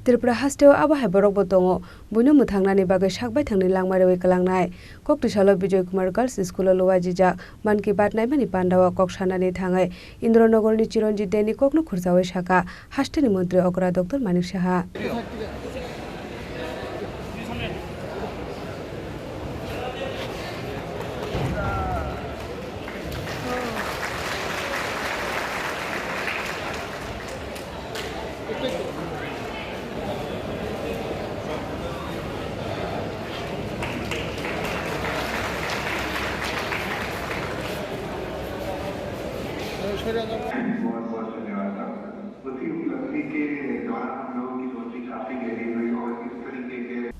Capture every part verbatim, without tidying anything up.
Tripura hasteo abo hai borokbo tongo, buino mwthangnani bagwi sak baithangni langma rwui kwlangnai. Koktwsalo Bijoy Kumar Girls School-o luajijak Mann Ki Baat naimani pandao kok sanani thangwi Indranogorni Chiranjit Deni kokno khursaui sakha hasteni montri okra Doctor Manik Saha.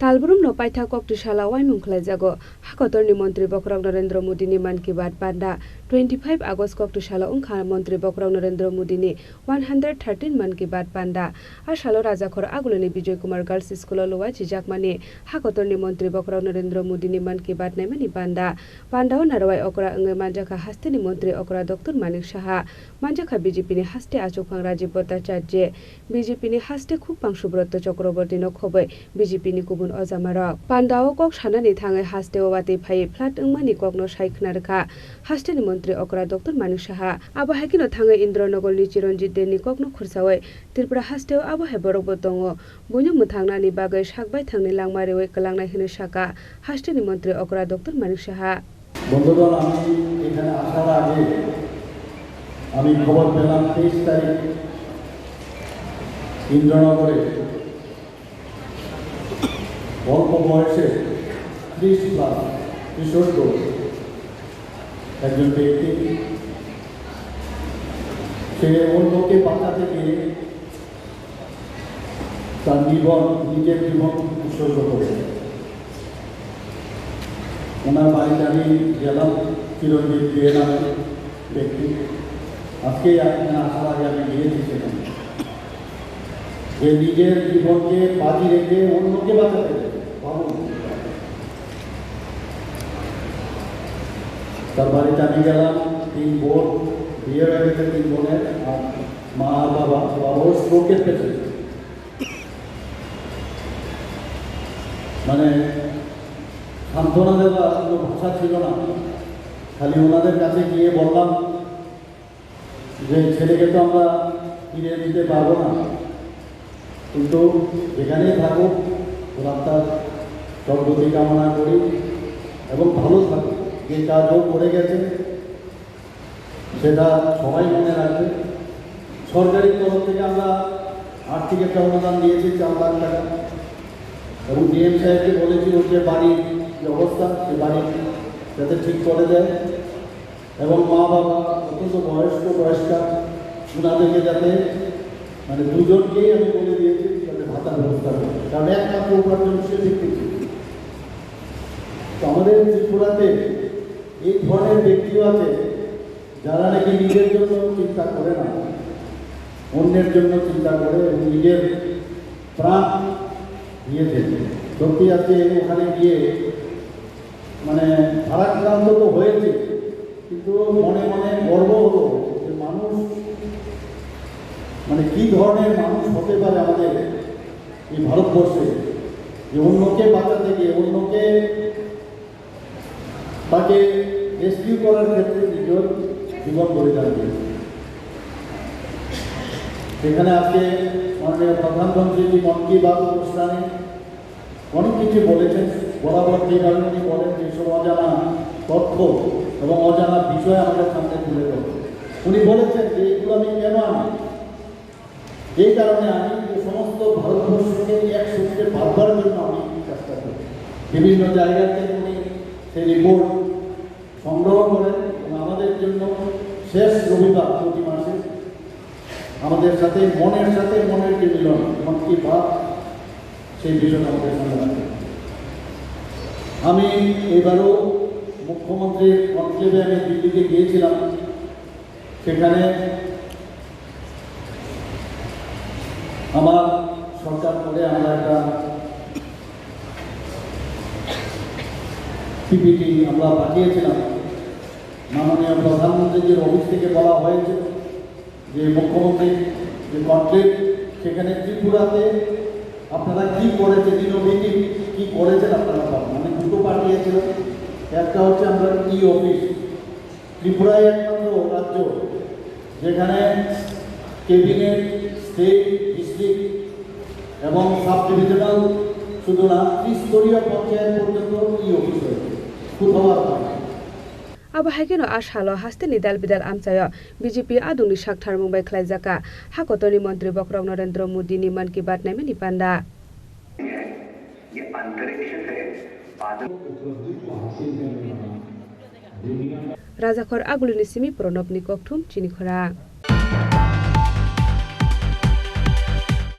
Talbrumno paithak koktwsala uaimung khlaijago. Hakotorni montri bokhorok Narendra Modini Mann Ki Baat panda. Twenty five August koktwsalo wngkha montri bokhorok Narendra Modini one hundred thirteen Mann Ki Baat panda. A salo Rajakhor Agulini Bijoy Kumar Girls School-o luajijakmani hakotorni montri bokhorok Narendra Modini Mann Ki Baat naimani panda. Pandao narwai okra wngwi manjakha hasteni montri okra Doctor Manik Saha, manjakha B J P ni haste achukphang Rajiv Bhattacharya, B J P ni haste khukphang Subrata Chakraborty no khobwi B J P ni kubun ojamarok. Pandao kok sanani thangwi hasteo watwi phaiwi flat wngmani kokno sai khna rwkha hasteni montri okra Doctor Manik Saha. Abo hai kheno thangwi Indranogorni Chiranjit Deni kokno khursaui Tripura hasteo abo hai borokbo tongo, buino mwthangnani bagwi sak baithangni langma rwui kwlangnai hwnwi sakha hasteni montri okra Doctor Manik Saha. বন্ধুগণ, আমি এখানে আসার আগে আমি খবর পেলাম তেইশ তারিখ ইন্দ্রনগরে অল্প বয়সে ত্রিশ প্লাস কিশোর একজন ব্যক্তি, সে অন্যকে বাঁচাতে গিয়ে তার জীবন, নিজের জীবন উৎসর্গ করে। ওনার বাড়িতে আমি গেলাম, চিরঞ্জিত দে নামে ব্যক্তি। আজকে এখানে আসার আগে আমি গিয়েছি সেখানে। যে নিজের জীবনকে বাজি রেখে অন্যকে বাঁচাতে গেছে। ভাবুন। তার বাড়িতে আমি গেলাম, তিন বোন, বিয়ে হয়ে গেছে তিন বোনের, আর মা আর বাবা, বাবাও স্ট্রোকের পেশেন্ট। মানে, সান্ত্বনা দেওয়ার কোনো ভাষা ছিল না। খালি ওনাদের কাছে গিয়ে বললাম যে, "ছেলেকে তো আমরা ফিরিয়ে দিতে পারবো না, কিন্তু যেখানেই থাকুক, ওর আত্মার সদ্গতি কামনা করি এবং ভালো থাকুক। যে কাজ ও করে গেছে, সেটা সবাই মনে রাখবে।" সরকারি তরফ থেকে আমরা আর্থিক একটা অনুদান দিয়েছি চার লাখ টাকা, এবং ডিএম সাহেবকে বলেছি ওর যে বাড়ির যে অবস্থা, সে বাড়ি যাতে ঠিক করে দেয়, এবং মা বাবা, অত্যন্ত বয়স্ক বয়স্কা, ওনাদেরকে যাতে, মানে, দুজনকেই আমি বলে দিয়েছি যাতে ভাতার ব্যবস্থা করে, কারণ একমাত্র উপার্জনশীল ব্যক্তি। তো আমাদের ত্রিপুরাতে এই ধরনের ব্যক্তিও আছে, যারা নাকি নিজের জন্য চিন্তা করে না, অন্যের জন্য চিন্তা করে এবং নিজের প্রাণ দিয়ে দেন। সত্যি আজকে ওখানে গিয়ে, মানে, ভারাক্রান্ত তো হয়েছে, কিন্তু মনে মনে গর্ব হলো যে মানুষ, মানে, কি ধরনের মানুষ হতে পারে আমাদের এই ভারতবর্ষে, যে অন্যকে বাঁচাতে গিয়ে, অন্যকে তাকে রেস্কিউ করার ক্ষেত্রে নিজের জীবন বলিদান দিয়েছে। সেখানে আজকে মাননীয় প্রধানমন্ত্রী যে মন কি বাত অনুষ্ঠানে অনেক কিছু বলেছেন, বরাবর যেভাবে উনি বলেন, যেসব অজানা তথ্য এবং অজানা বিষয় আমাদের সামনে তুলে ধরেন। উনি বলেছেন যে এগুলো আমি কেন আনি, এই কারণে আমি যে সমস্ত ভারতবর্ষকে এক সূত্রে বাঁধবার জন্য আমি চেষ্টা করি। বিভিন্ন জায়গা থেকে উনি সেই রিপোর্ট সংগ্রহ করেন এবং আমাদের জন্য শেষ রবিবার প্রতি মাসে আমাদের সাথে মনের সাথে মনের যে মিলন, মন কি বাত, সেই বিষয়টা আমাদের সামনে রাখেন। আমি এবারও মুখ্যমন্ত্রীর কনক্লেভে আমি দিল্লিতে গিয়েছিলাম। সেখানে আমার সরকার করে আমরা একটা পিপিটি আমরা পাঠিয়েছিলাম। মাননীয় প্রধানমন্ত্রীজির অফিস থেকে বলা হয়েছে যে মুখ্যমন্ত্রী যে কনক্লেভ, সেখানে ত্রিপুরাতে আপনারা কি করেছেন, ইনোভেটিভ কি করেছেন আপনারা পাবেন। মানে দুটো পার্টি আছে, একটা হচ্ছে আমরা ই অফিস, ত্রিপুরায় একমাত্র রাজ্য যেখানে ক্যাবিনেট, স্টেট, ডিস্ট্রিক্ট এবং সাব ডিভিশনাল শুধু না, ত্রিস্তরীয় পঞ্চায়েত পর্যন্ত ই অফিস হয়েছে, কোথাও আর হয় না। Abo hai kheno a salo hasteni dal bidal amchaio B J P adungni sak tharmung bai khlaijakha ha kotorni montri bokhorok Narendra Modi ni Mann Ki Baat naimani panda. Rajakhor Agulini simi Pranabni kokthum chini khorang.